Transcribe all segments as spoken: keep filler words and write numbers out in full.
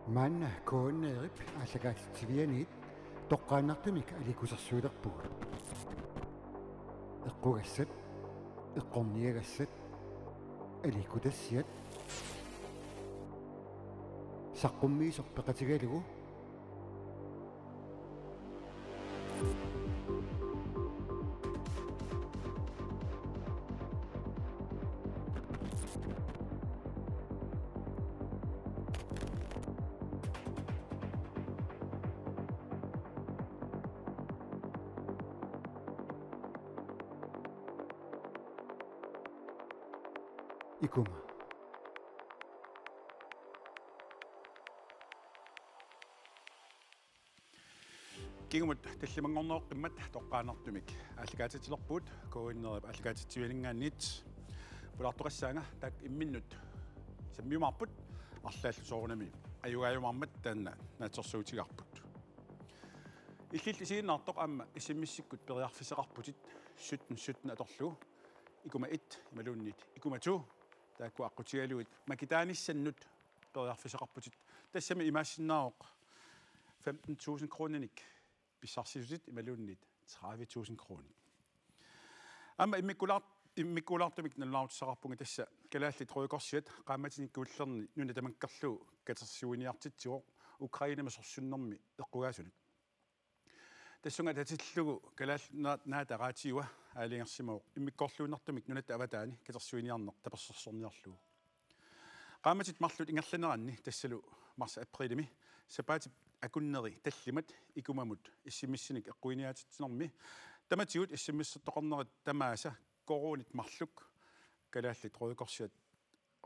Maanna KNR-ip aallakaatitsivianiit toqqaannartumik aliikkusersuilerpugut. Eqqugassat, eqqorniagassat, aliikkutassiat, saqqummiisoq peqatigalugu. Ikuma. Kingumut tallimanngornerup qimmat toqqaannartumik aallakaatitsilerpugut KNR-ip aallakaatitsivianinngaanniit. Pulaartoqassaanga taakku imminnut sammiumaarput, arlaallu soorunami ajugaajumaarmat taanna naatsorsuutigaarput. Illillu isiginnaartoq aamma S M S-ikkut periarfissaqarputit sytten sytten atorlugu, ikuma et imaluunniit ikuma to, taakku aqqutigalugit makitaanissannut periarfissaqarputit. Tassami imaassinnaavoq femten tusind kroninik pissarsisutit imaluunniit tredive tusind kronit. Aamma immikkuulaar-, immikkuulaartumik nalunaarutissaqarpunga tassa Kalaallit Røde Korsiat qaammatini kuullerni nuna tamakkerlugu katersuiniartitsivoq Ukrainami sorsunnermi eqqugaasunut. Tassunga atatillugu Kalaallit Na-, Nunaata Raatiua aalajangersimavoq immikkoorluinnartumik nunatta avataani katersuiniarneq tapersersorniarlugu. Qaammatit marluk ingerlaneranni, tassalu marts-aprilimi, sapaatip akunneri tallimat ikumamut S M S-inik eqquiniaatitsinermi tamatigut S M S-ertoqarnerit tamaasa koruunit marluk Kalaallit Røde Korsiat,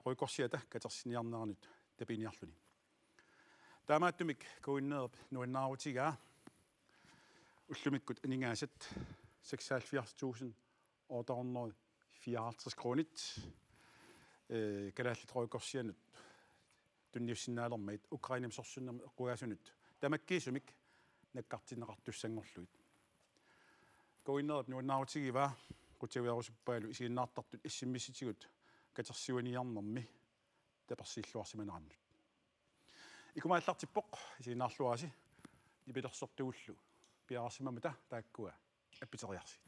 Røde Korsiata katersiniarneranut tapiniarluni. Taamaattumik KNR-ip nuannaarutigaa ullumikkut aningaasat seksoghalvfjerds tusind otte hundrede fireoghalvtreds kronit, øh, Kalaallit Røde Korsianut tunniussinnaalermagit Ukrainami sorsunnermi eqqugaasunut tamakkiisumik nakkartinneqartussanngorlugit. KNR-ip nuannaarutigivaa qutsavigerusuppaalu isiginnaartartut S M S-itigut katersuiniarnermi tapersiilluarsimanerannut. Ikuma aallartippoq, isiginnaarluarisi nipilersortugullu piareersimammata taakkua appiteriarsigit.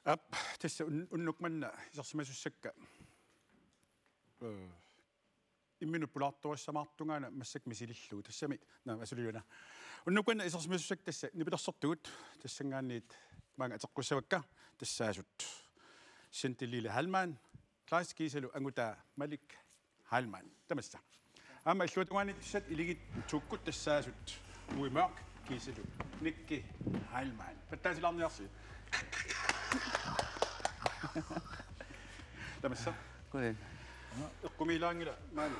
Aap, tassa un-, unnuk manna isersimasussakka. Ee, imminut pulaartorissamaartungaana massakkut misilillugu. Tassami, naa, asuliuna. Unnuk manna isersimasussakka tassa nipilersortugut, tassanngaanniit maanga ateqqussavakka tassaasut. Sente Lille Heilmann, Klaas Kiisalu angutaa Malik Heilmann. Tamassa. Aamma illuatungaaniittussat Illit Tuukkut tassaasut Uwe Mørk Kiisalu Nikki Heilmann. Pattaasilaarniarsi. Tamassa. Qujan. Eqqumiilaanngilaq maani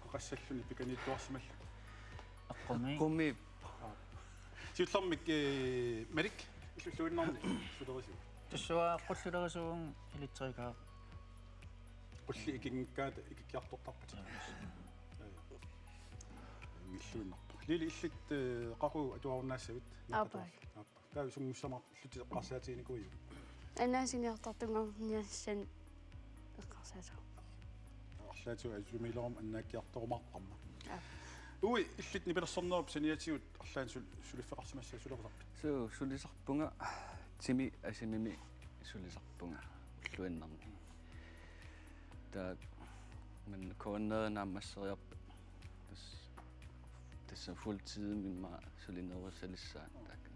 oqassalluni pikaniittuarsimallugu. Eqqumi. Eqqumi. Siullermik, ee, Malik, illulluinnarni sulerisiuk? Tassa uanga qullulerisuuvunga elektrikeri. Qulli ikinngikkaat ikikkiartortarput. Jaa. Illuinnarpoq. Lili, illit, ee, qaqugu atuarunnaassavit? Aappaa. Aappaa. Taava sunngussamaqarlutit eqqarsaatiginikuuiuk? Annaasiniartartunngorniassan eqqarsaatigaara. Arlaatigut asumiileruma annaakkiartorumaarparma. Aap. Uwe, illit nipilersornerup saniatigut arlaannik sul-, suliffeqarsimassaat sulerisarpit? Suu, sulisarpunga Timi Asimimi sulisarpunga ulluinnarni. Taava maanna K N R-i naammasseriarpat. Tassa, tassa fuldtidimik immaqa sulinerusalissaanga taakku.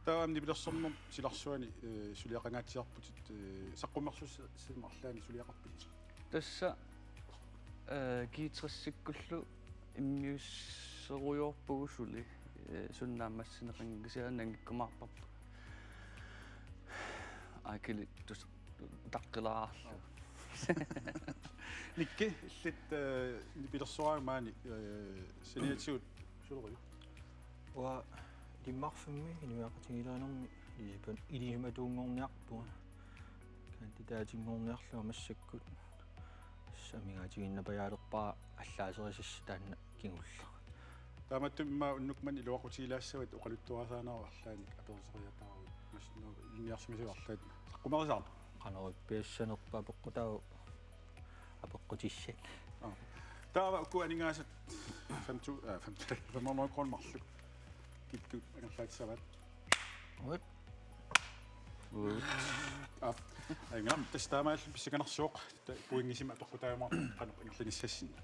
Taava aamma nipilersornerup silarsuani, ee, suliaqangaatsiarputit, ee, saqqummersussat arlaannik suliaqarpisi? Tassa, ee, G tres-ikkullu immiusserujoorpugut suli, ee, suna naammassineqanngilaq, kisianni nanngikkumaarparput. Akili tus-, utaqqilaarlugu. Nikki, illit, ee, nipilersoraangit maani, ee, saniatigut suleriuk? Uanga Ilimmarfimmi inuiaqatigiilerinermi ilisipa-, ilisimatuunngorniarpunga. Kandidaatinngorniarlunga massakkut. Tassa amigaatigiinnapajaalerpara allaaserisassat taanna kingulleq. Taamaattumik immaqa unnuk manna iluaqutigilaassavat oqaluttuarisaanerup arlaannik aperisariataaruit. Massakkut ilinniarsimasavit arlaat saqqummerisarput. Qanoq ippiassanerpa apeqqutaavoq apeqqutissat. Aa. Taava uku aningaasat fem tu-, aa, fem, fem hundrede kroner marluk. Kikkut angerlaatissavaat? Uut. Uut. Aap. Ajunngilaq, tassa taamaalilluta pissanganarsuaq, ta-, pointinik apeqqutaajumaartoq qanoq ingerlanissassinnut.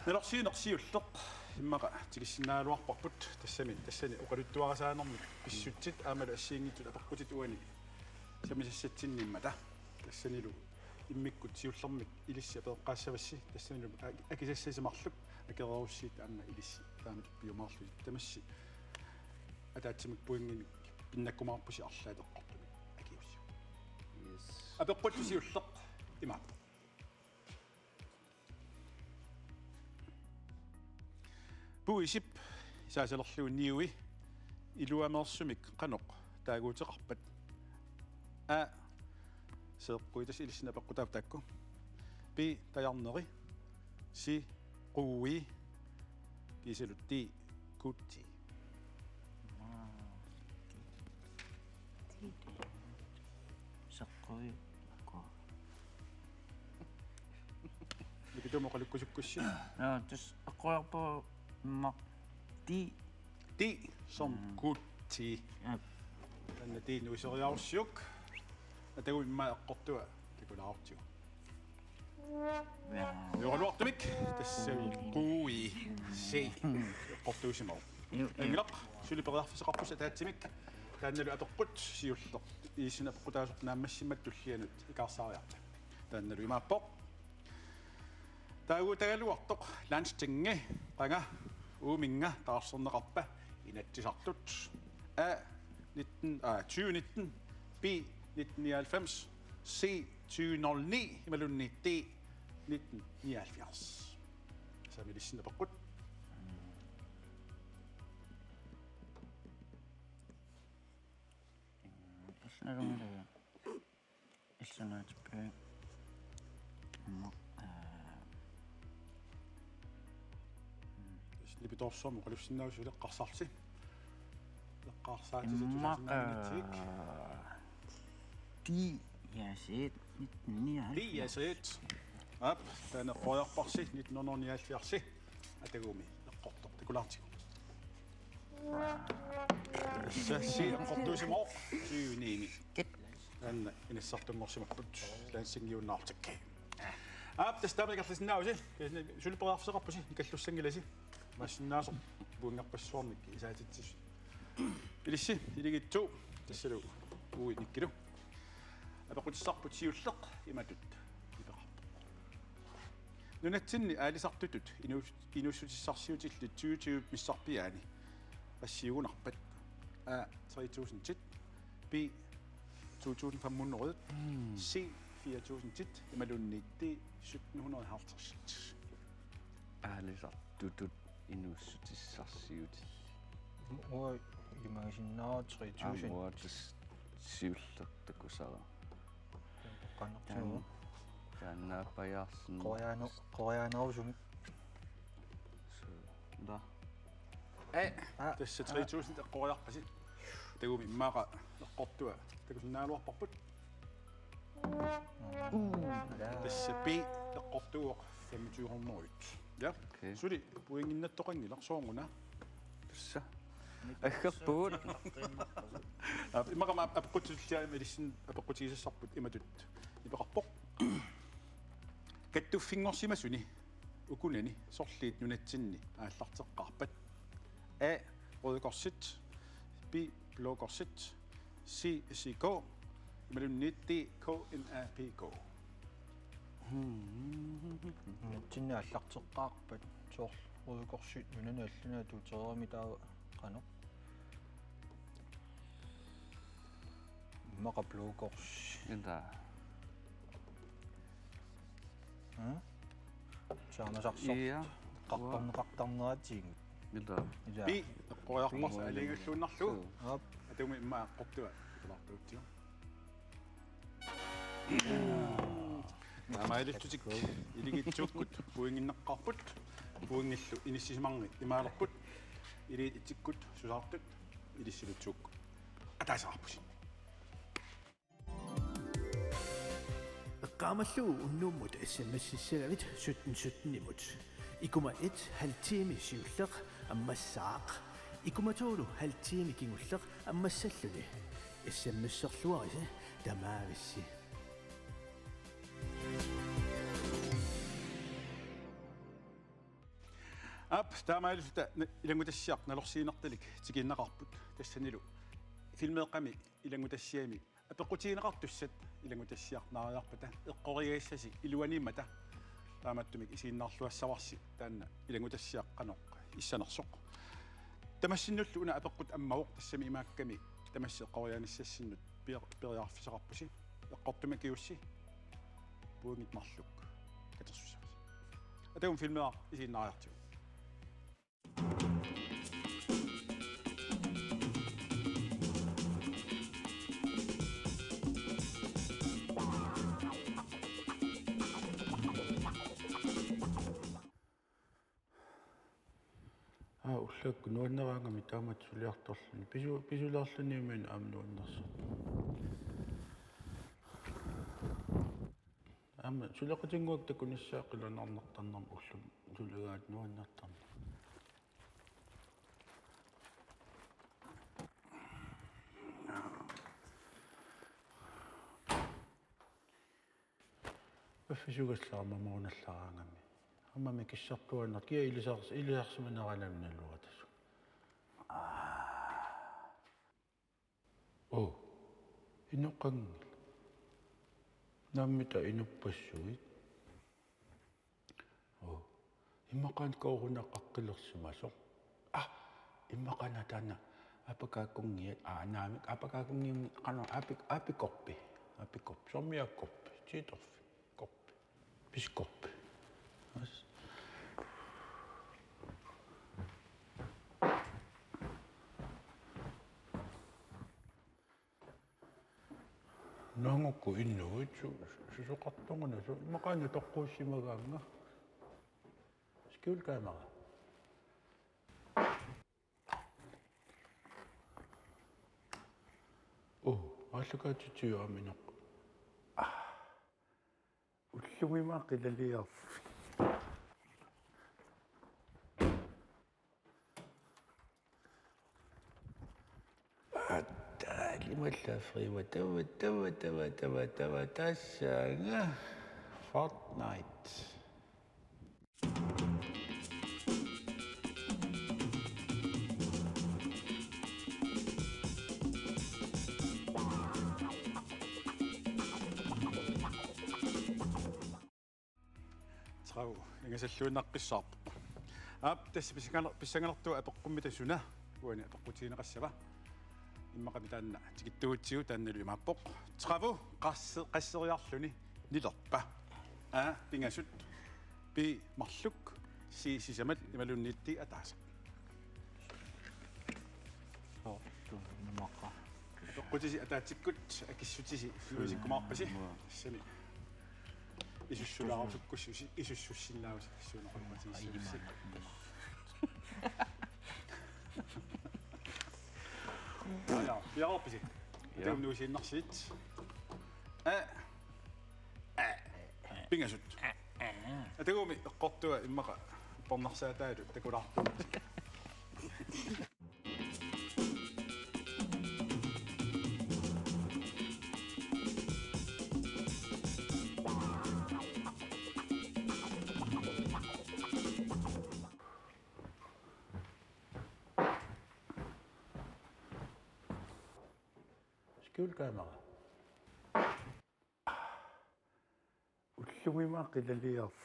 Nalorsiineq siulleq immaqa tikissinnaagaluarparput, tassami, tassani oqaluttuarisaanermik pissutsit aammalu assigiinngitsut apeqqutit uani sammisassatsinniimmata. Tassanilu immikkut siullermik ilissi apeqqaassavassi, tassanilu a-, akisassasi marluk akereerussigit aamma ilissi taama piumaarlusi. Tamassi ataatsimik pointinik pinnakkumaarpusi arlaat eqqortumik akiussiuk. Yes. Apeqqullu siulleq imaappoq: Puisip isaasalerlugu niui iluameersumik qanoq taaguuteqarpat? A: seeqqui, tassa ilissinnut apeqqutaavoq taakku. B: tajarneri. C: quui. Kiisalu D: kuutii. Seeqqui. Nikki, oqalukkusukkussi. Naa, tassa eqqumiarpunga immaqa D. D som kuutii. Aap. Taanna D nuiseriarussiuk. Atagu immaqa eqqortua takulaartigu. Jaa. Nuigaluartumik, tassa quui, C eqqortuusimavoq. Juu, juu. Ajunngilaq, suli periarfissaqarpusi ataatsimik. Taannalu apeqqut siulleq ilissinnut apeqqutaasoq naammassimmat tullianut ikaarsaariarta. Taannalu imaappoq: Taaguutagaluartoq Landstingi qanga uuminnga taarserneqarpa Inatsisartut? A: nitten, aa, tyve nitten. B: nitten nioghalvfems. C: tyve nul ni. Imaluunniit D: nitten nioghalvfjerds. Tassami ilissinnut apeqqut. Illunaatippiuk. Immaqa, aa, nipitoorsuarmik oqalussinnaagussi eqqarsarsi. Eqqarsaatit immaqa, tusarsinnaanertik. Aa, D, ja, C, nitten nioghalvfjerds. D, ja, C. Aap, taanna eqqoriarparsi, nitten hundrede nioghalvfjerds. Atagumi eqqortoq takulaartigu. Tassa C eqqortuusimavoq tyve-ni. Taanna inassartunngorsimapput. Lansing Juunaartik. Aap, tassa taama ingerlasinnaavasi. Suli periarfissaqarpusi, nikallussanngilasi. Imaassinnaavoq puinnarpassuarnik isaatitsis. Ilissi, Illit to, tassalu Uui Nikkilu. Apeqqutissarput siulleq imatut nipeqarpoq: Nunatsinni aalisartutut inuus-, inuussutissarsiutillit tyve tyve missarpiaani qassiugunarpat? A, tre tusindit, B, to tusind fem hundrede, C, fire tusindit, imaluunniit D, sytten hundrede og halvtreds. Aalisartutut inuussutissarsiutillit. Uanga ilimagisinnaavara tre tusind. Aamma uanga tassa siulleq takusara. Qanoq. Taan-, taannaappajaarsinnaavoq. Qoriaano-, qoriaanerusumik. Suu. Nda. Ee, aa, tassa tre tusind eqqoriarpasi. Takuuk immaqa eqqortua takusinnaagaluarparput. Tassa B eqqortuuvoq femogtyve hundrede. Ja. Okay. Suli pointinnattoqanngilaq, sooruna? Tassa. Aggerpugut. Aap, immaqa aamma apeqqutissarput, ilissi apeqqutigisassarput imatut nipeqarpoq: Kattuffinngorsimasuni ukunani sorliit nunatsinni aallarteqqaarpat? A, Røde Korsit, B, Blå Korsit, C, S I K, imaluunniit D, K N A P K. Nunatsinni aallarteqqaarpat, soorlu Røde Korsit nunani allani atuutereerami, taava qanoq? Immaqa Blå Kors. Ilaa. Hm? Saamasarsoq. Ja. Qartarneqartarneratigut. Ilaa. Ilaa. B eqqoriarparsi. B. Aalajangiulluinnarlugu. Aap. Atummi immaqa eqqortua pulaartuutsigu. Taamaalillutik Illit to-kkut pointinnaqqaarput. Pointillu inissisimanngit imaalerput. Illit et-ikkut susaartut, ilissilu to-kkut ataaseqarpusi. Eqqaamallugu unnummut S M S-issagavit sytten sytten-imut. Ikuma et halv time siulleq ammassaaq. Ikuma to-lu halv time kingulleq ammassalluni. S M S-erluarisi tamaavissi. Aap, taamaalilluta na-, ilanngutassiaq nalorsiinertalik tikiinnaqaarput. Tassanilu filmeeqqami ilanngutassiami apeqqutigineqartussat ilanngutassiaq naariarpata eqqorigassasi iluaniimmata. Taamaattumik isiginnaarluassavarsi taanna ilanngutassiaq qanoq issanersoq. Tamassinnullu una apeqqut ammavoq, tassami imaakkami tamassi eqqoriaanissassinnut per-, periarfissaqarpusi. Eqqortumik kingussi pointit marluk katersussavasi. Atagu filmeeqqat isiginnaariartigu. Aa, ullaakkut nuannaraangami taamatut suliartorluni. Pisu-, pisulerluniimmi aamma nuannersoq. Aamma suleqatinnguaq takunissaa qilanaarnartarnermi ullumi suligaat nuannertarneq. Piffissaqarama marunallaraangami. Aamma mikissartuaannaq kia ilisars-, ilisarsimaneralami naluara tassunga. Oo. Inoqanngilaq. Naammi taava inuppassuit. Oo. Immaqaana koorunaqaqqilersimasoq. Aa, immaqaana taanna apakaakunngiat, aa, naamik apakaakunngiunngilaq, qanoq, api-, apikorpi. Apikorpi. Sormiakkorpi. Tiitorfi. Korpi. Piskorpi. As. Naangukku innuit su-, su-, susoqartunga su-, immaqaana toqquussimagaannga. Skjult kamera. Oo, aallakaatitsiviup aamma inoq. Aa. Ullumi maani qilaliarput. Taali mallafriwa tava, tava, tava, tava, tava, tassaanga Fortnite. Tredive ingasalluinnaqqissaarpoq. Aap, tassa pissangaler-, pissanganartua apeqqummita suna uani apeqqutigineqassava. Immaqami taanna tikittugutsigu, taannalu imaappoq: Tredive qasse-, qasseriarluni nilerpa? A, pingasut. B, marluk. C, sisamat, imaluunniit D, ataaseq. Soorlu imaqa. Apeqqutisi ataatsikkut akissutisi nuisikkumaarpasi. Mua. Tassami isussulaarsukkussusi, isussussinnaavasi, suuneqarpatigissusi. Ajumaana. Aja, piareerpisi? Ja. Atagu nuisiinnarsigit. A. A. Pingasut. Atagumi eqqortua immaqa uppernarsaataa takulaartuusi. Skjul kamera. Ullumi qilaliarfik.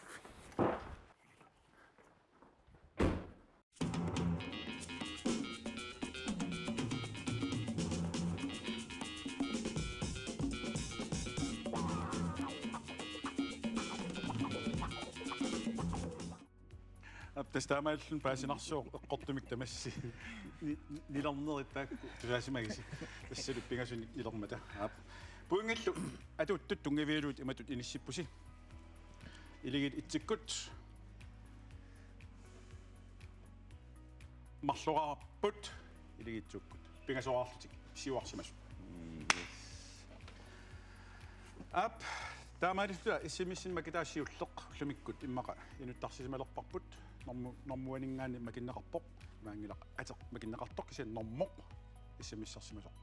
Aap, tassa taamaalilluni paasinarsivoq eqqortumik tamassi. Ni-, ni-, nilernerit taakku tusaasimagisi. Tassalu pingasuni nilermata. Aap. Pointillu atuuttut tunngavigalugit imatut inissippusi. Iligiit etsikkut marloriarput, iligiit toorput. Pingasoraarlutik siuarsimasut. Yes. Aap, taamaalilluta S M S-inik makitaat siulleq ullumikkut immaqa inuttarsimalerparput. Normu-, normuaninngaanniit makinneqarpoq. Imaanngilaq ateq makinneqartoq, kisianni normu S M S-ersimasoq.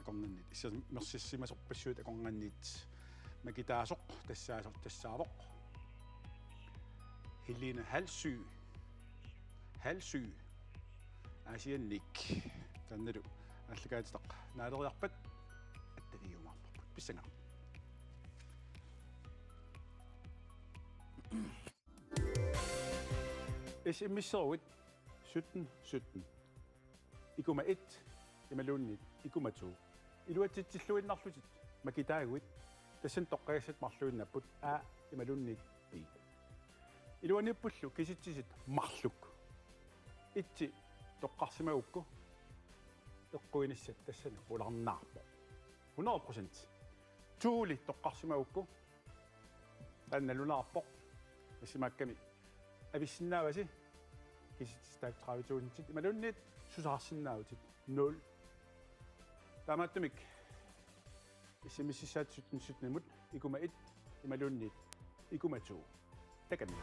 Akornanniit. S M S-ersimasorpassuit akornanniit makitaasoq tassaasoq tassaavoq Helene Halsøe. Halsøe. Aasianniit. Taannalu aallakaatitaq naaleriarpat attavigiumaarparput. Pissanganaq. S M S-eruit sytten sytten. Ikuma et imaluunniit ikuma to. Iluatsitsilluinnarlutit makitaaguit, tassani toqqagassat marluinnaapput A imaluunniit B. Iluaniippullu kisitsisit marluk. Etsi toqqarsimagukku eqquinissat tassani qularnaarpoq. Hundrede procent. Toli toqqarsimagukku taanna nalunaarpoq. Tassimaakkami avissinnaavasi kisitsisit taakku tredive tusindit imaluunniit susaarsinnaavutit nul. Taamaattumik S M S-issaat sytten sytten-imut ikuma et imaluunniit ikuma to. Takanna.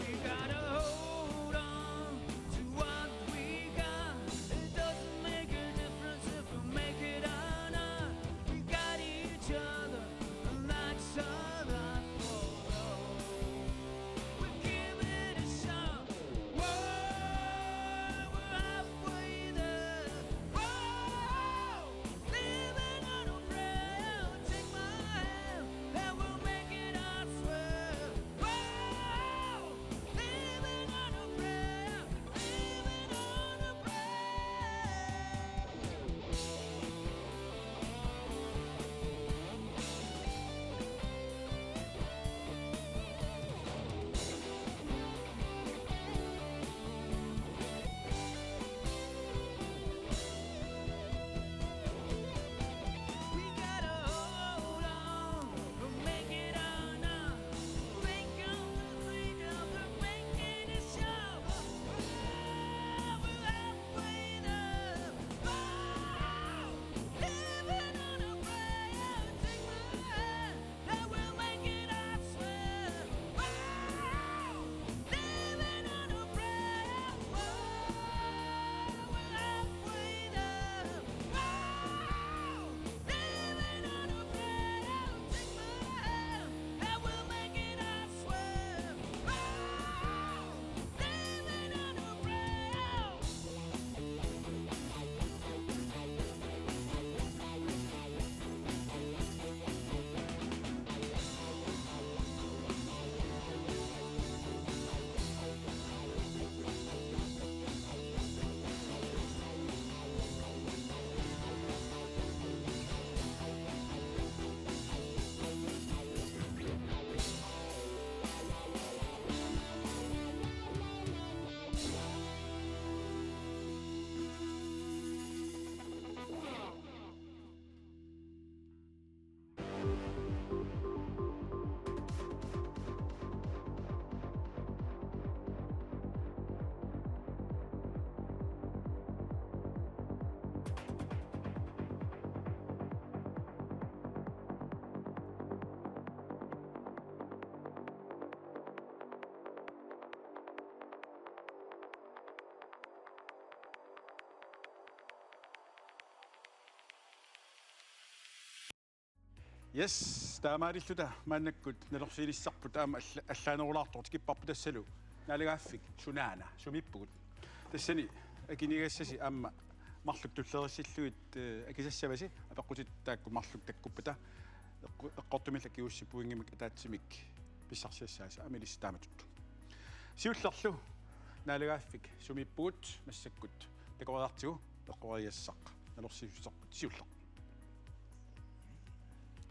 We gotta hold on to what we got. It doesn't make a difference if we make it or not. We got each other, and that's all I for. We're giving it a shot. Whoa, we're halfway there. Whoa, living on a prayer. Take my hand, and we'll make it, I swear. Whoa, living on a prayer. Living on a prayer. We gotta hold on, we'll make it or not. Think of the freedom, we're making it show. We're halfway there. Living on a prayer, take my hand, and we'll make it, I swear. Wow, living on a prayer. Wow, we're halfway there. Wow, living on a prayer, take my hand, and we'll make it, I swear. Wow, living on a prayer. Yes, taamaalilluta maannakkut nalorsiinissarput aamma alla-, allaanerulaartoq tikipparput tassalu naalagaaffik sunaana, sumiippugut. Tassani akinigassasi aamma marluk tulleriissillugit, eh, akisassavasi, apeqqutit taakku marluk takkuppata, eqqu-, eqqortumillu akigussi pointimik ataatsimik pissarsiassaasi aamma ilissi taamatut. Siullerlu naalagaaffik sumiippugut massakkut takoriartigu eqqoriassaq nalorsiissutissarput siulleq.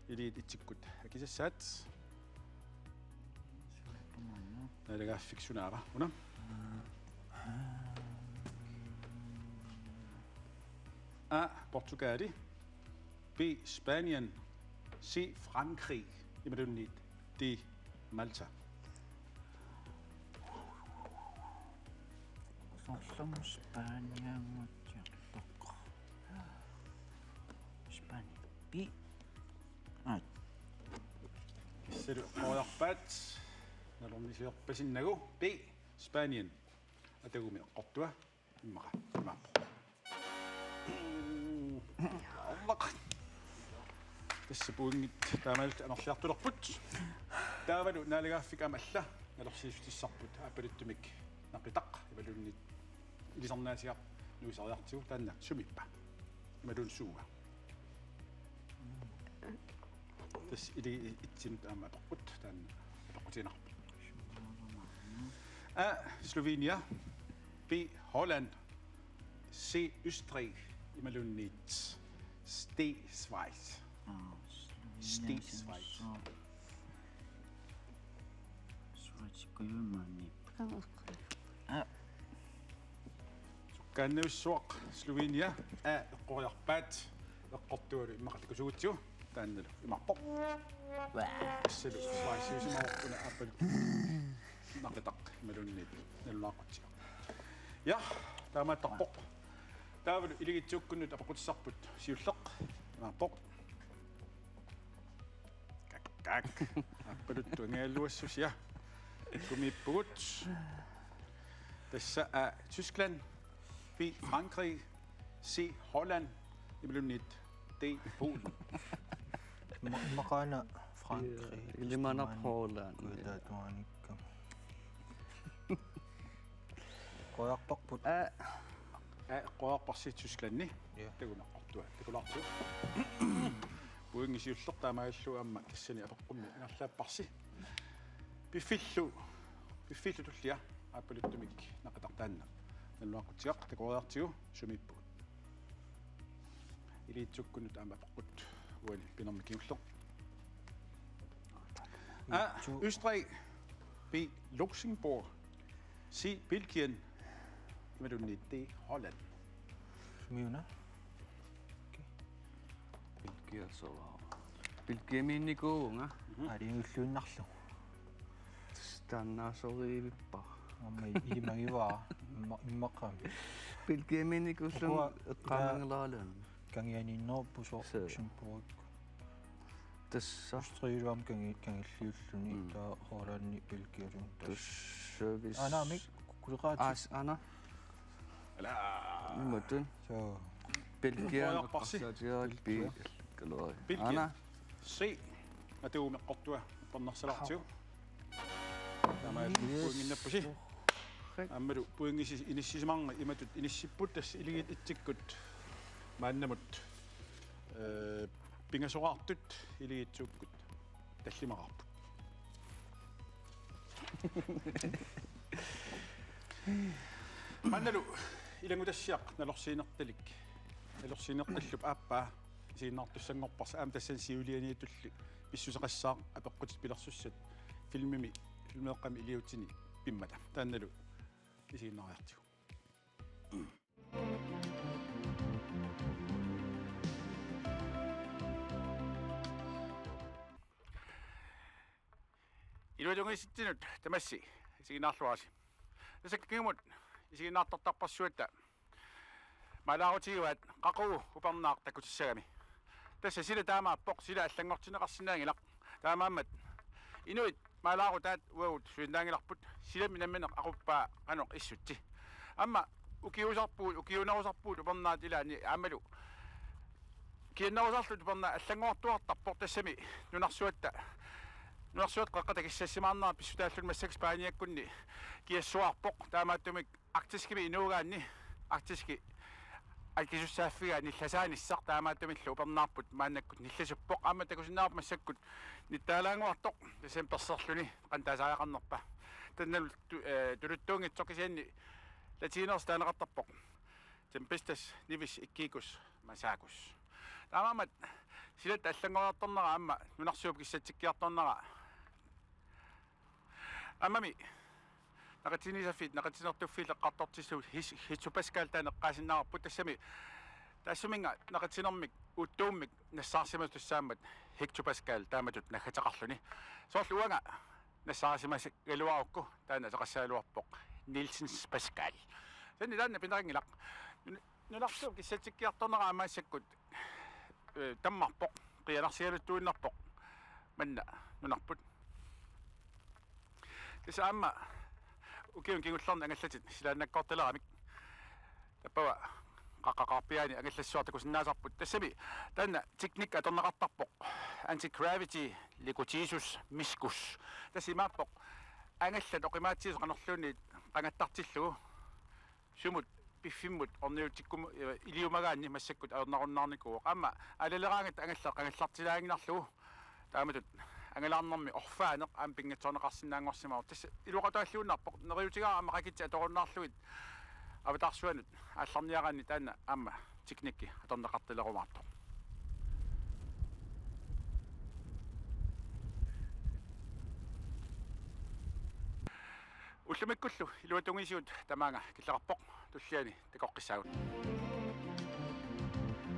Iligiit etsikkut akisassaat. Naalagaaffik sunaava una? A, Portugali. B, Spanien. C, Frankrig. Imaluunniit D, Malta. Soorlumi Spanianngortiartoq. Spania. B. Aa. Tassalu eqqoriarpaat. Nalornisiorpasinnagu. B, Spanien. Atagumi eqqortua. Immaqa. Imaappoq. Arlaq. Tassa pointit taamaalillutik amerliartulerput. Taavalu naalagaaffik aamma alla nalorsiissutissarput aappaluttumik Naqitaq imaluunniit ilisarnaasiaq nuisariartigu, taanna sumiippa? Imaluunniit suua? Tassa ili-, itsinut aamma apeqqut, taanna apeqqutiinnarpit. A, Slovenia. B, Holland. C, Østrig. Imaluunniit D, Schweiz. Aa, D, Schweiz. Schweiz kujumani. Aa. Sukkaannarsuaq Slovenia. A, eqqoriarpaat. Eqqortualu immaqa takusugutsigu. Taannalu imaappoq. Tassalu Schweiziusimavarput una aappaluttumik Naqitaq imaluunniit nalunaaqutsigu. Ja, taamaattarpoq. Taavalu iligiitsuukkunnut apeqqutissarput siulleq imaappoq. Kak. Kak. Aappaluttup angajulluassusia. Sumiippugut? Tassa A, Tyskland, B, Frankrig, C, Holland, imaluunniit D, Polen. Ma-, maqaana Frankrig. Ilimanaq Holland. Kuitaatuanikka. Qujarpavut. A. A, qujarpavut Tysklandi. Ja. Takuneqartua. Takulaartigu. Pointi siulleq taamaalillugu aamma tassani apeqqummi ingerlaapparsi. Piffillu, piffillu tullia aappaluttumik naqitaq taanna. Nalunaaqutsiaq, takoriartigu, sumiippugut? Iliitsukkunnut aamma apeqqut uani pinermi kingulleq. A, Østrig, B, Luxembourg, C, Belgien, imaluunniit D, Holland. Sumiuna? Belgia soorlu. Belgiamiinnikuuvunga. Mhm. Aaliulluinnarlugu. Taannaasorivippara. Aamma ilimagivara. Imma-, immaqami. Belgiamiinnikuullunga. Ukua eqqaamangilaraluunniit. Kangianiinnerput soorlu. Suu. Luxembourg. Tassa. Østrigillu aamma kangi-, kangilliulluni. Mm. Taava Hollandi, Belgiallu tassa. Tassa vis-. Aana aamma kukkuleqaat. Aas, aana. Ala. Imatut. Suu. Belgia. Qujarpavut. Eqqarsaatigaara B. Belgia. Kalori. Belgia. Aana. C. Atuumeqqortua uppernarsalaartigu. Taamaalillutit pointinnappusi. Aammalu pointit inissisimanngillat imatut inissipput, tassa iligiit itsikkut maannamut, ee, pingasoraartut iligiit suukkut tallimaqarput. Maannalu ilanngutassiaq nalorsiinertalik, nalorsiinertallup aappaa isiginnaartussanngorparsi, aamma tassani siulianiitulli pissuseqassaaq apeqqutit pilersussat filmimi, filmeeqqami iliuutini pimmata. Taannalu isiginnaariartigu. Iluatungiusitsinut tamassi isiginnaarluarisi. Tassa kingumut isiginnaartartarparsuatta maalaarutigivaat qaqugu upernaaq takutissagami. Tassa sila taamaappoq, sila allanngortinneqarsinnaanngilaq. Taamaammat inuit maalaarutaat uagut sulinnaanngilarput, silami nammineq aquppaa qanoq issutsi. Aamma ukiusarpugut, ukiuunerusarpugut upernaat ilaanni aammalu kiannerusarluta upernaat allanngortuartarpoq, tassami nunarsuatta, nunarsuatta qeqqata kissassimaarnera pissutaalluni massakkut Spaniakkunni kiassuaarpoq, taamaattumik Arktiskimi inuugaanni, Arktiski akisussaaffigaanni nillasaanissaq, taamaattumillu upernaarput maannakkut nillasuppoq, aamma takusinnaavarput massakkut nittaalaannguartoq, tassami perserluni qanoq taasariaqarnerpa. Taannalu tu-, ee, tuluttuunngitsoq, kisianni latiinersi taaneqartarpoq: Tempestas nivis ikkiikus masaakus. Taamaammat silatta allanngoriartornera aamma nunarsuup kissatsikkiartornera. Aammami naqitsinissarfiit, naqitsinnertuffiit eqqartortillugu his-, hectopascal taanna eqqaasinnaavarput, tassami taassuminnga naqitsinnermik uuttuummik nassaarsimatussaammat hectopascal taamatut naggateqarluni. Soorlu uanga nassaarisimasagaluarukku taanna ateqassagaluarpoq Nielsens Pascal. Taanna taanna pineqanngilaq. Nun-, nunarsuup kissatsikkiartornera aamma massakkut, ee, tammarpoq, qiianarsigaluttuinnarpoq manna nunarput. Tassa aamma ukiuni kingullerni angallatit silaannakkoortaleramik. Tappava qaqqaqarpiaani angallassuaq takusinnaasarput. Tassami taanna teknik atorneqartarpoq: anti-gravity, legotisus, miskus. Tassa imaappoq angallat oqimaatsigisut qanorluunniit qangattartillugu sumut piffimmut orniutsikkummut, ee, iliumagaanni massakkut ajornarunnaarnikuuvoq. Aamma aallaleraangatta angallat qangallartilaanngilarlugu taamatut angalaarnermi orfaaneq aamma pinngitsoorneqarsinnaanngorsimavoq. Tassa iluaqutaalluinnarpoq, neriuutigaara aamma qakitsi atorunnaarlugit avataarsuanut aallarniaraanni, taanna aamma teknikki atorneqartalerumaartoq. Ullumikkullu iluatungiusigut tamaanga killeqarpoq, tulliani takoqqissaagut.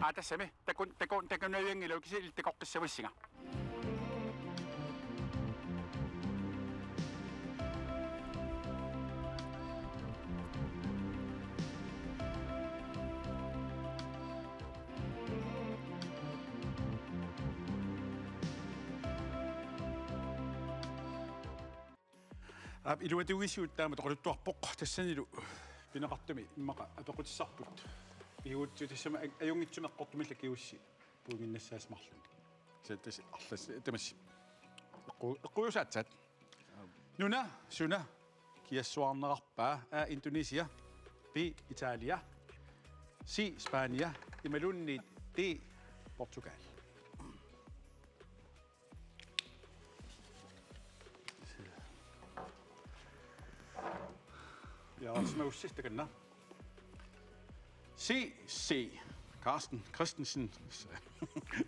Aa, tassami takun-, takun-, takunavianngilagut, kisianni illit takoqqissavissinga. Aap, iluatungisigut taama oqaluttuarpoq, tassanilu pineqartumi immaqa apeqqutissarput. Piguutsu tassami aj-, ajunngitsumik eqqortumillu kigussi puinnginnassaasimalluni. Kisianni tassa arlas-, tamassi. Eqqu-, eqquusaatsaat. Nuna suna kiassuarneqarpa? A, Indonesia. B, Italia. C, Spania. Imaluunniit D, Portugal. Ja, også med udsigt, det kan. C, C. Carsten Christensen.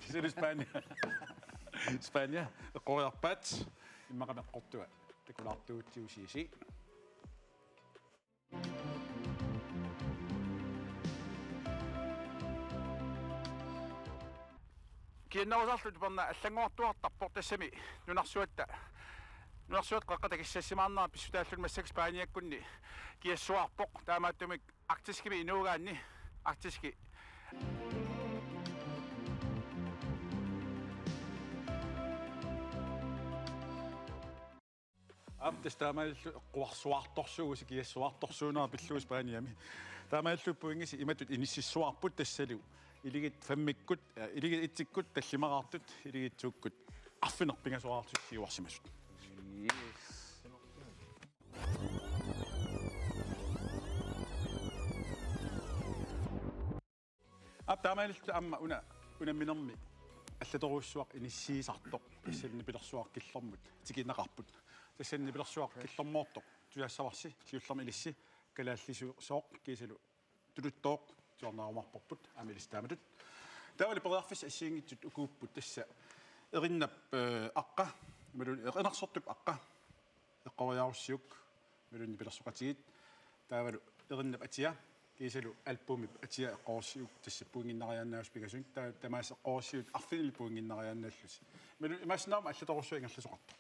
Kisianni Spania. Spania. Eqqoriarpaat. Immaqa eqqortua takulaartuutsigu C C. Kiannerusarlu tuperna allanngortuartarpoq, tassami nunarsuatta, nunarsuatta qeqqa takissassimaarnera pissutaalluni massakkut Spaniakkunni kiassuarpoq, taamaattumik Arktiskimi inuugaanni, Arktiski. Aap, tassa taamaalillutit eqquarsuartorsuusi, kiassuartorsuunera pillugu Spaniami. Taamaalillutit pointit imatut inississuarput, tassalu iligit femmikkut, eh, iligit etsikkut tallimaqartut, iligit tokkut arfineq-pingasoraarlutik siuarsimasut. Yes. Aap, taamaalillutit aamma una, unamminermi allatorujussuaq inissiisartoq, tassani nipilersuaq killormut tikinneqarput. Tassani nipilersuaq killormoortoq tusassavarsi, siullermik ilissi kalaallisooq kiisalu tuluttooq tusarnaarumaarparput aamma ilissi taamatut. Taavalu periarfissat assigiinngitsut ukuupput, tassa Erinnap, eh, aqqa, imaluunniit Enersortup aqqa eqqoriarussiuk, imaluunniit nipilersoqatigiit, taavalu Erinnap atia, kiisalu albumip atia eqqorissiuk, tassa pointinnariaannaasoq pingasunik, taava tamaasa eqqorissiuk arfinillit pointinnariaannaallusi. Imalu-, imaassinnaavoq allatorujussuaq ingerlasoqartoq.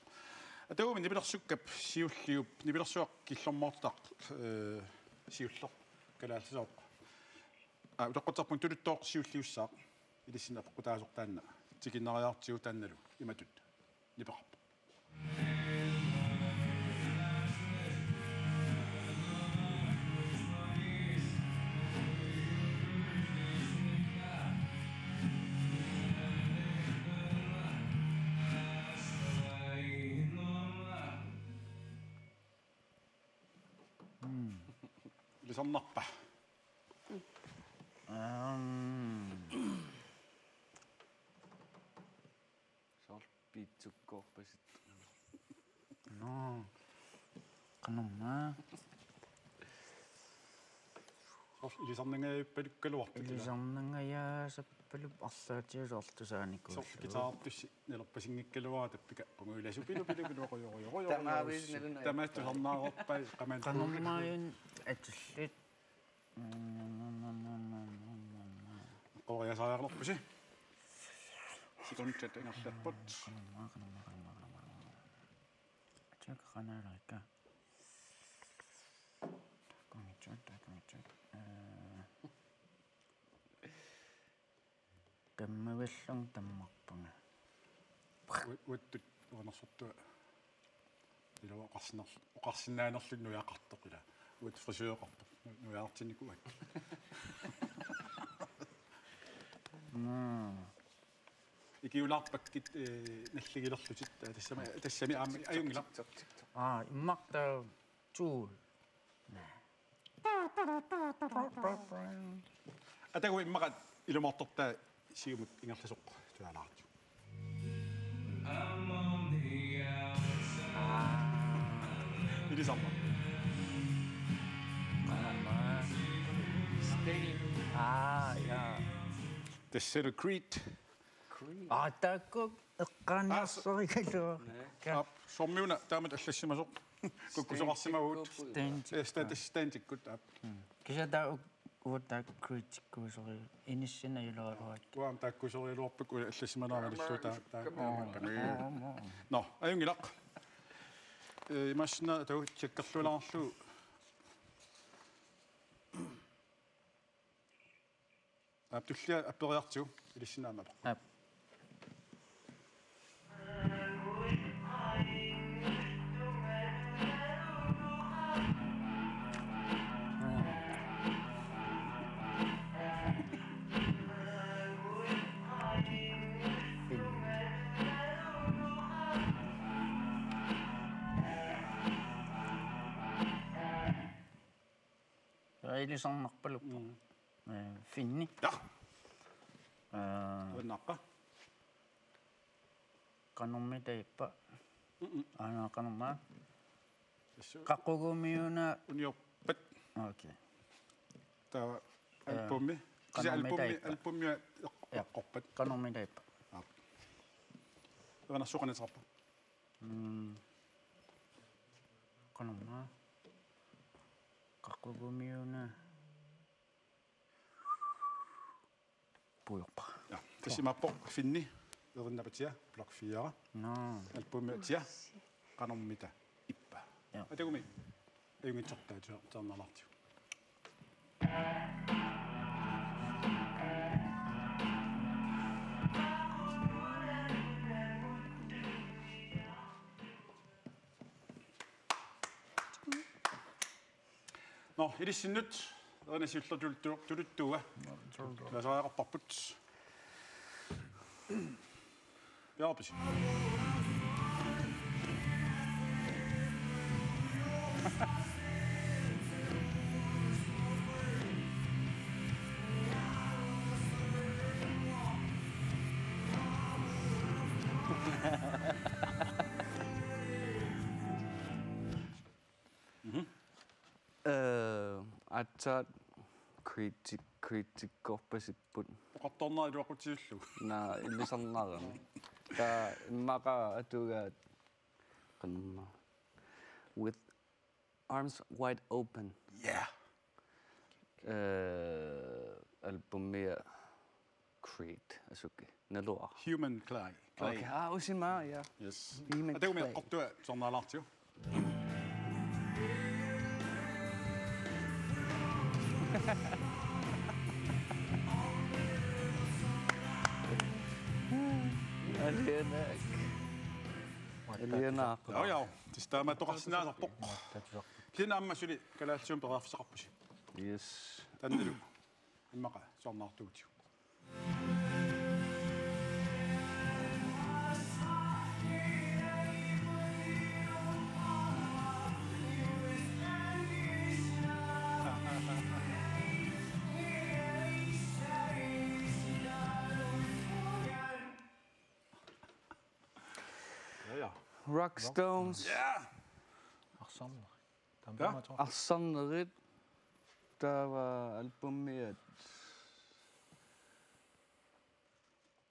Ataguumi nipilersukkap siulliup, nipilersuaq killormoortaq, eh, siulleq kalaallisooq. Aa, utoqqatserpunga tuluttooq siulliussaaq, ilissinnut apeqqutaasoq taanna tikinnariartigu, taannalu imatut nipeqarpoq. Mm. Ilisarnarpa? Aam. Soorlu piitsukkoorpasittoq. Nå. Qanormaa. Soorlu ilisarnangajappalukkaluarput, ilaa? Ilisarnangajaasappalup arlaatigut soorlu tusaanikuullugu. Soorlu guitarertussi nilerpasinngikkaluarpara tappika punguilasu pilu pilu pilu rojo rojo rojo. Tamaavisa nalunaq. Tamaat tusarnaareerpai qaman. Qanormaajun atillit. Eqqoriasaariarlerpusi. Sekundat ingerlapput. Qanormaa, qanormaa, qanormaa, qanormaa. Atik qanaalerikka. Taakkuugutsut, taakkuugutsut. Eh. Kammavillunga tammarpunga. Ua-, uattut uanersortua. Ila oqarsinner-, oqarsinnaanerluni nujaqartoq ila. Uattut frisøreqarpoq. Nu-, nujaartinnikuuakka. Mm. Ikiulaarpakkit, eh, nalligilerlutit. Tassami, tassami aamma ajunngilaq. Aa, immaqa taava tuul. Atagu immaqa ilumoortortaa siumut ingerlasoq tusaalaartu. Ilisarna. Aa, ja. Tassalu Creed. Creed. Aa, taakku eqqaaniarsarigaluarpakka. Aap, soormiuna taamatut allassimasoq. Kukkusoqarsimavagut. Stand. Eh, sta-, sta-, standikkut, aap. Mm. Kisianni taava uk-, uagut taakku Creedikkuusoriga-, inissinneq ajorluaraluarpakka. Uanga taakkuusorigaluarpakka, uanga allassimanera malillugu taa-, taa-. Aa, aa, aa. Nå, ajunngilaq. Eh, imaassinnaavoq taava tjekkerlualaarlugu. Aap, tullia apperiartigu, ilissinnut aamma apeqqut. Aap. Ilisarnarpaluppoq. Mm. Eh, Finni. Ja. Eh, Uannaqqa. Qanormita ippa? Mm-mm. Aana qanormaa? Issu. Qaqugummiuna. Uniorpat. Okay. Taava, eh, albumi. Kisianni qanormita albumi, ippa? Albumi eq-, ja, eqqorpat. Qanormita ippa? Aap. Uanarsuqanitsarpa. Mm. Qanormaa? Qaqugummiuna. Puiorpa. Ja, tassa imaappoq Finni, erinnapatia, Blok fire. Nå. Albumi atia, qanormita ippa. Ja. Atagumi, ajunngitsortaa tua-, tuarnaalaartigu. Nå, ilissinnut, erinasiullertuluttu-, tuluttuua. Laseriaqarparput. Piareerpisi. Mhm. Eh, aatsaat kritik-, kritikkorpasipput. Oqartoornera iluaqutsisullugu. Naa, ilisarnarami. Taava immaqa atugaat qanormaa. With arms wide open. Yeah. Eh, albumia Creed, asuki. Naluara. Human Clay. Clay. Okay, aa, usimaa, ja. Yes. Human Clay. Atagumi eqqortua tuarnaalaartigu. Alianaak. Alianaak. Joo, joo. Tassa taamaattoqarsinnaasarpoq. Kisianni aamma suli kalaallisuumik periarfissaqarpusi. Yes. Taannalu. Immaqa tuarnaartuutigu. Ja, ja. Rockstones. Ja. Arsarnerit. Ja. Tampamatu. Arsarnerit. Taava albumiat.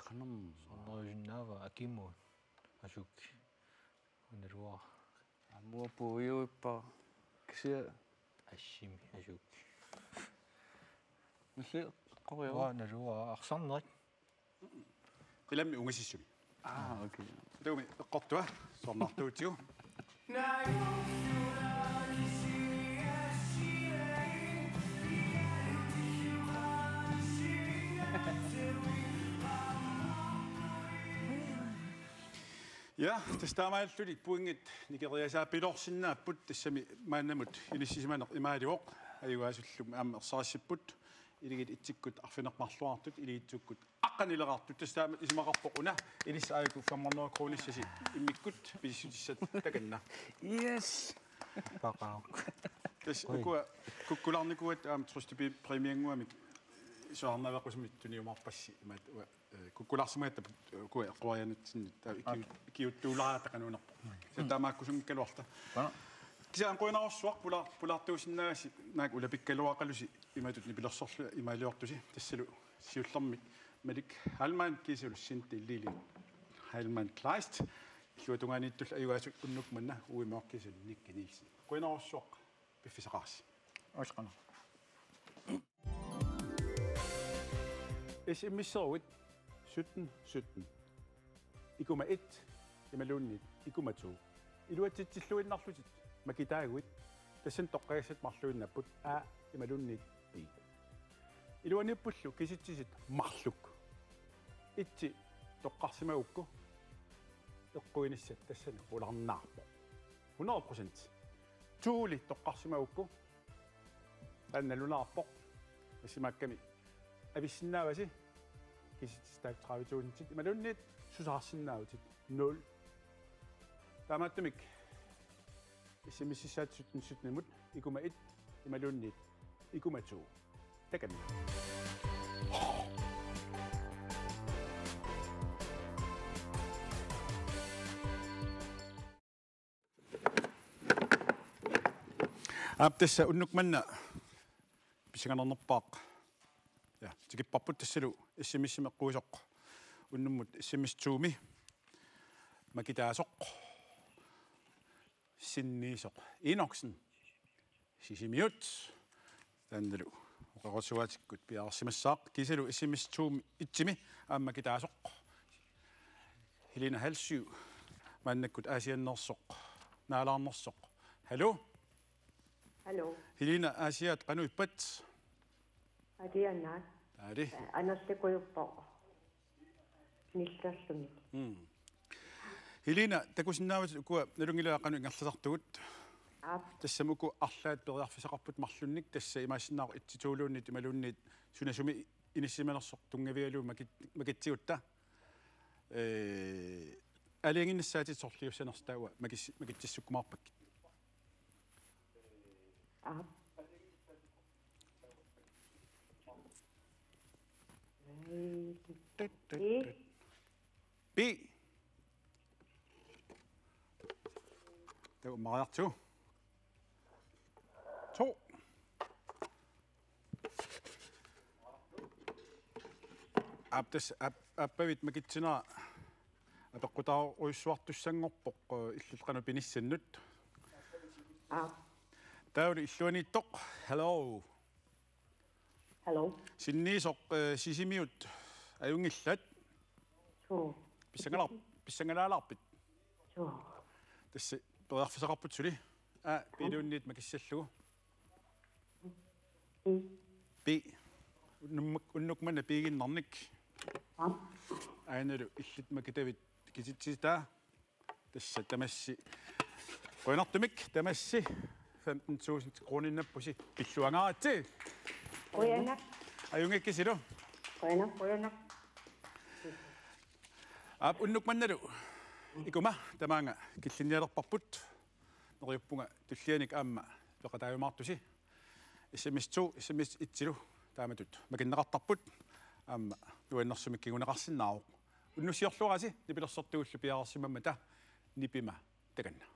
Qanormaa. Arsarnerusinnaava Akimut. Asuki. Naluara. Aamma puiuippa. Kisianni. Assimi asuki. Nalli qoriu. Uanga naluara arsarnerit. Qilammi ungasissumi. Ah, okay. Taakku eqqortua, tuarnaartuutigu. Ja, tassa taamaalilluni pointit nikeriasaappiloorsinnaapput, tassami maannamut inissisimaneq imaalivoq, ajugaasullu aamma ersarissipput, illit itsikkut arfineq-marluartut, illit itsukkut aqqanileqartut, tassa taama isumaqarpoq una, ilissi aajuku femhundrede kronissasi immikkut pisissutissat takanna. Yes! Paqaaq. Tassa ukua kukkulaarnikuugatta aamma Trøstepige-præmiannguamik soraarnaveqqusimmik tuniumaarpassi imaat uanga, eh, kukkulaarsimagatta ukua eqquariaannatsinnit taava ikiut-, ikiuttuulaartaqanuunarpoq. Tassa taamaakkusunngikkaluarluta. Kisianni qujanarsuaq pula-, pulaartuusinnaagassi naak ulapikkaluaqalusi imatut nipilersorlunga imaaliortusi tassalu siullermik Malik Heilmann kiisalu Sinti Lili Heilmann Kleist. Illuatungaaniittullu ajugaasut unnukkut manna U M-ip kiisalu Nicky Nielsen. Qujanarsuaq piffissaqarsi. Oqarama. S M S-eruit sytten sytten. Ikuma et imaluunniit ikuma to. Iluatsitsilluinnarlutit makitaaguit tassani toqqagassat marluinnaapput A imaluunniit B. Iluaniippullu kisitsisit marluk. Etsi toqqarsimagukku eqquinissat tassani qularnaarpoq. Hundrede procent. Toli toqqarsimagukku taanna nalunaarpoq. Tassimaakkami avissinnaavasi kisitsisit tredive tusindit imaluunniit susaarsinnaavutit nul. Taamaattumik S M S-issaat sytten sytten-imut ikuma et imaluunniit Ikuma to. Takanna. Aap, tassa unnuk manna pissanganarnerpaaq. Ja, tikipparput tassalu S M S-imik eqquisoq unnummut S M S to-mi makitaasoq Sinniisoq Enoksen Sisimiut. Taannalu oqarusuaatikkut piareersimassaaq kiisalu S M S to-mi itsimi aamma makitaasoq Helena Halsø maannakkut Aasianneersoq naalaarnersoq. Hallo? Hallo. Helena, Aasiaat qanoq ippat? Aasiannaat. Taali. Anerlukujuppoq. Nillerluni. Mm. Helena, takusinnaavat ukua nalunngilara qanoq ingerlasartugut. Aap. Tassami uku arlaat periarfissaqarput marlunnik, tassa imaassinnaavoq itsituuluunniit imaluunniit sunasumi inissisimanersoq tunngavigalugu makit-, makitsigutta. Ee, aalajangiinnassaatitut sorliussanersoq taava makis-, makitsissukkumaarpakkit. Aap. Pi. Pi. Taava Mariartu. To. Aap, tassa aap-, aappavit makitsinera apeqqutaarujussuartussanngorpoq, eh, illit qanoq pinissannut. Aap. Taavalu illuaniittoq. Hello. Hello. Sinniisoq, eh, Sisimiut ajunngillat? Suu. Pissangalaar-, pissangalaalaarpit? Suu. Tassa periarfissaqarput suli. Aa, piiluunniit makissallugu. Pi. Pi. Unnuk-, unnuk manna piiginnarnik. Aap. Aanalu illit makitavit kisitsitaa. Tassa tamassi. Qujanartumik tamassi femten tusind kroninnappusi pilluangaaratsi. Qujanaq. Ajunngikkisilu. Qujanaq, qujanaq. Aap, unnuk mannalu. Ikuma tamaanga killinnialerparput. Neriuppunga tullianik aamma peqataajumaartusi. S M S to, S M S et-ilu taamatut makinneqartarput. Aamma nuannersumik kinguneqarsinnaavoq. Unnussiorluarisi nipilersortugullu piareersimammata nipima takanna.